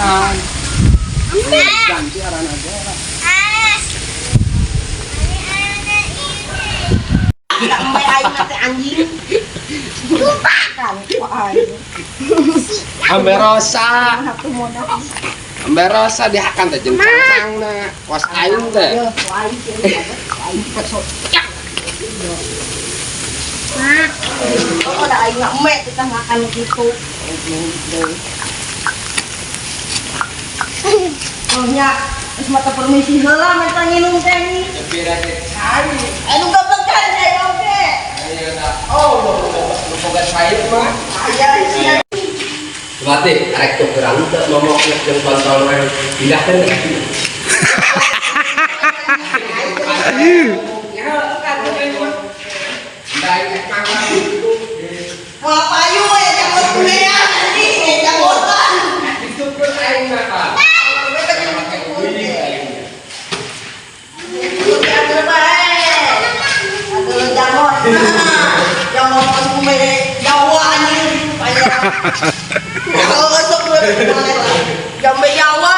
Pisan. Ganti arana ge. Sampai aing teh anjing. Kan ku aing. Ambe rosa. Aku mau Ambe rosa dihakan teh jeung cangcangna. Kos aing teh. Yo, ku aing sih, ku aing sok. Oh, da aing ngame kita makan gitu. Oh nya, geus mata permisi heula menta nginum teh nih. Beda ge cai. Anu gablegan cai oge. Ayeuna oh nu boga cai mah. Aya sia. Berarti arek tukeran teu momok jeung kontol we pindahkeun ke dieu. Moal payu we jangan kuliah anjing, jangan. Ditukeun aing mah Pak. Jambe Jawa.